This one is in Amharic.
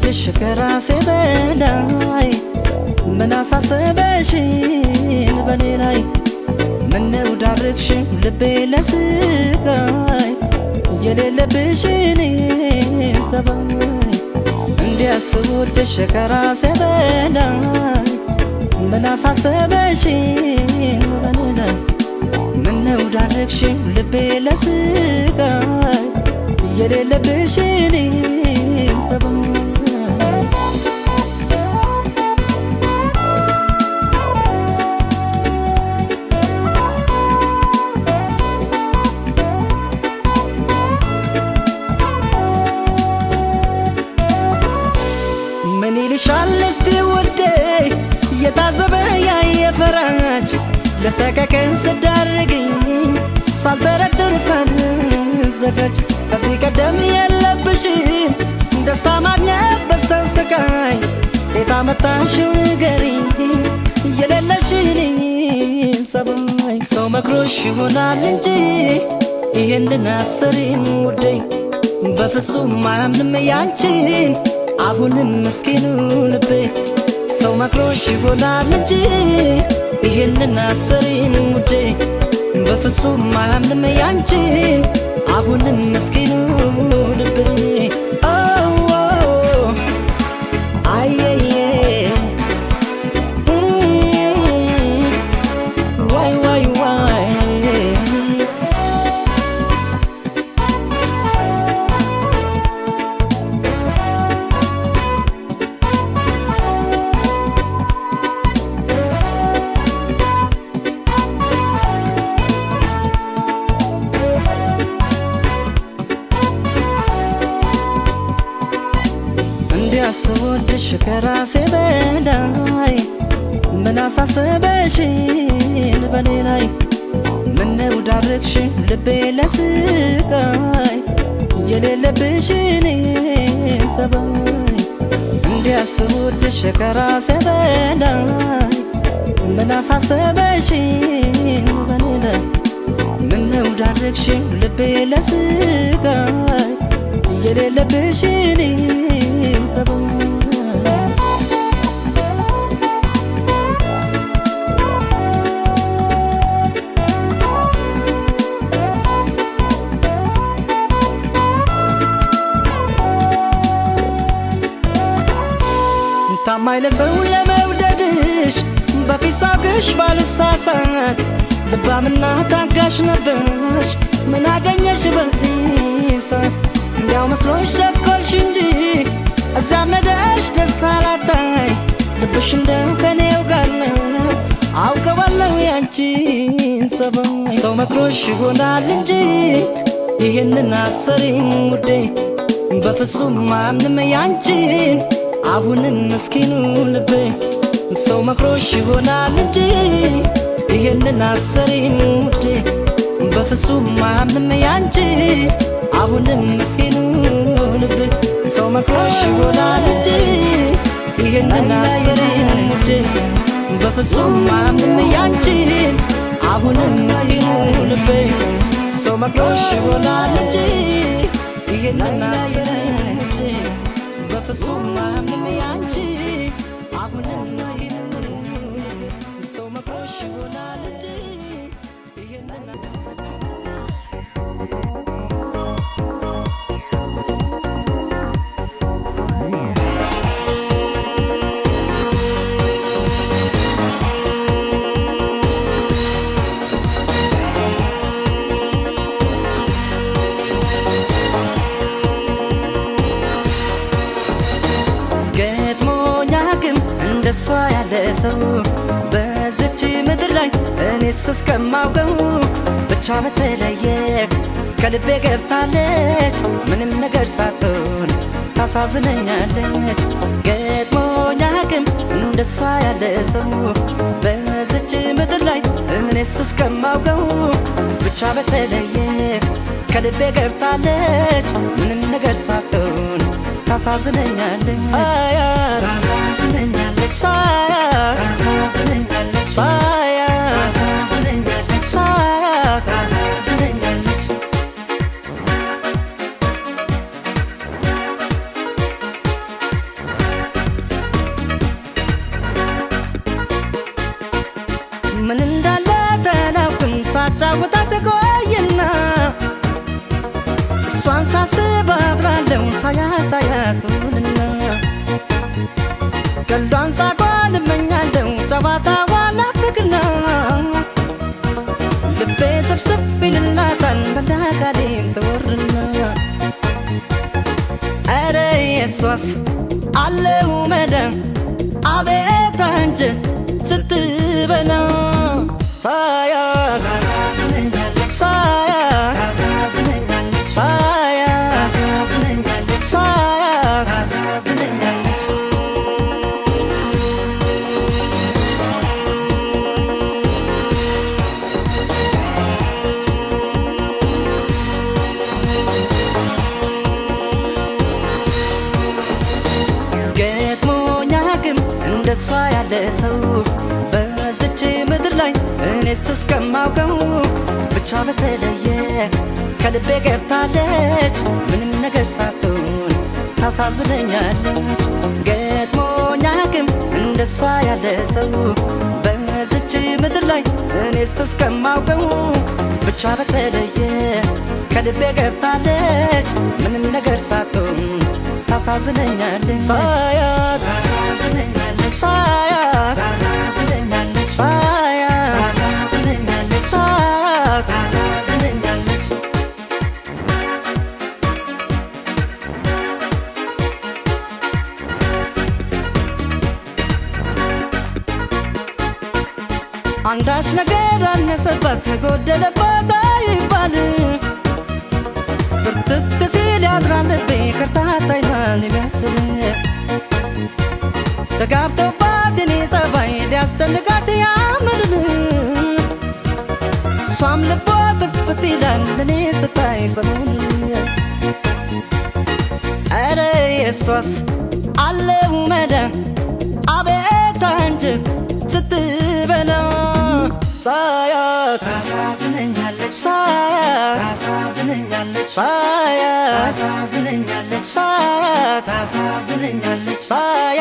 ስወድሽ ከራሴ በላይ ምን አሳሰበሽን በኔ ላይ? ምነው ዳርግሽ ልቤ ለስቃይ የሌለብሽን ጸባይ? እንዲያ ስወድሽ ከራሴ በላይ ምን አሳሰበሽን በኔ ላይ? ምነው ዳርግሽ ልቤ ለስቃይ የሌለብሽን ጸባይ? ምን ይልሻል እስቲ ውዴ የታዘበ ያየ ፈራች፣ ለሰቀቀን ስዳርግኝ ሳልጠረጥር ሳልዘጋጅ። ከዚህ ቀደም የለብሽም ደስታ ማግኘት በሰው ስቃይ፣ ቤት አመጣሽው ንገሪኝ የሌለሽን ጸባይ። ሰው መክሮሽ ይሆናል እንጂ ይህንን አሰሪም ውዴ፣ በፍጹም አያምንም ያንቺን አሁንም ምስኪኑ ልቤ። ሰው መክሮሽ ይሆናል እንጂ ይህንን አሰሪን ውዴ፣ በፍጹም አያምንም ያንቺን አሁንም ምስኪኑ ልቤ። አየየ ዋይ ዋይ ዋይ። እንዲያ ስወድሽ ከራሴ በላይ ምን አሳሰበሽን በኔ ላይ? ምነው ዳርግሽ ልቤ ለስቃይ የሌለብሽን ጸባይ? እንዲያ ስወድሽ ከራሴ በላይ ምን አሳሰበሽን በኔ ላይ? ምነው ዳርግሽ ልቤ ለስቃይ የሌለብሽን ጸባይ? ታማኝ ለሰው ለመውደድሽ በፊት ሳቅሽ ባልሳሳት፣ ልባምና ታጋሽ ነበርሽ፣ ምን አገኘሽ በዚህ ሰዓት? እንዲያው መስሎሽ ቸኮልሽ እንጂ እዚያም ሄደሽ ደስታ ላታይ፣ ልብሽ እንደው ከኔው ጋር ነው፣ አውቀዋለሁ ያንቺን ጸባይ። ሰው መክሮሽ ይሆናል እንጂ ይህንን አሰሪም ውዴ፣ በፍጹም ማንም ያንቺን አሁንም ምስኪኑ ልቤ። ሰው መክሮሽ ይሆናል እንጂ ይህንን አሰሪም ውዴ፣ በፍጹም ማንም ያንቺ አሁንም ምስኪኑ ልቤ። ሰው መክሮሽ ይሆናል እንጂ ይህንን አሰሪም ውዴ፣ በፍጹም ማንም ያንቺ አሁንም ምስኪኑ ልቤ። ሰው መክሮሽ ይሆናል እንጂ ይህንን አሰሪም ውዴ፣ በፍጹም ማንም ያንቺ አሁንም ምስኪኑ ልቤ። ሰው መክሮሽ ይሆናል እንጂ ይህንን። ገጥሞኝ አያውቅም እንደሷ ያለ ሰው በዚች ምድር ላይ እኔስ እስከማውቀው። ብቻ በተለየ ከልቤ ገብታለች፣ ምንም ነገር ሳትሆን ታሳዝነኛለች። ገጥሞኝ አያውቅም እንደሷ ያለ ሰው በዚች ምድር ላይ እኔስ እስከማውቀው። ብቻ በተለየ ከልቤ ገብታለች፣ ምንም ነገር ሳትሆን ታሳዝነኛለች። ሳያት ታሳዝነኛለች፣ ሳያት ታሳዝነኛለች፣ ሳያት ታሳዝነኛለች፣ ሳያት ታሳዝነኛለች። ሳያት ሳያት ውልና ቀልዷን ሳቋን እመኛለሁ ጨዋታዋን ናፍቅና ልቤ ስብስብ ይልላታል መላካሌን ትወርና ኧረ የሷስ አለው መደም አቤት አንጀት ስትበላ ሳያት ሳያት ሳያት ሳያት ታሳዝነኛለች። ገጥሞኝ አያውቅም እንደሷ ያለ ሰው በዚች ምድር ላይ እኔስ እስከማውቀው ብቻ በተለየ ከልቤ ገብታለች ምንም ነገር ሳትሆን ታሳዝነኛለች። ገጥሞኝ አያውቅም እንደሷ ያለ ሰው በዚች ምድር ላይ እኔስ እስከማውቀው ብቻ በተለየ ከልቤ ገብታለች ምንም ነገር ሳትሆን ታሳዝነኛለች። ሳያት ታሳዝነኛለች ሳያት ታሳዝነኛለች ሳያት ታሳዝነኛለች ሳያት ታሳዝነኛለች። አንዳች ነገር አነሰባት ጎደለባት አይባል ብርትት ሲል ያድራል ልቤ ከርታታ አይኗን ይመስል ተጋብቶባት የኔ ጸባይ ሊያስጨንቃት ያምርን እሷም ልቧ ጥፍት ይላል እኔ ስታይ ሰሞኑን ኧረ የሷስ አለው መላ አቤት አንጀት ስትበላ ሳያት ታሳዝነኛለች ሳያት ታሳዝነኛለች ሳያት ታሳዝነኛለች ሳያት ታሳዝነኛለች ሳያት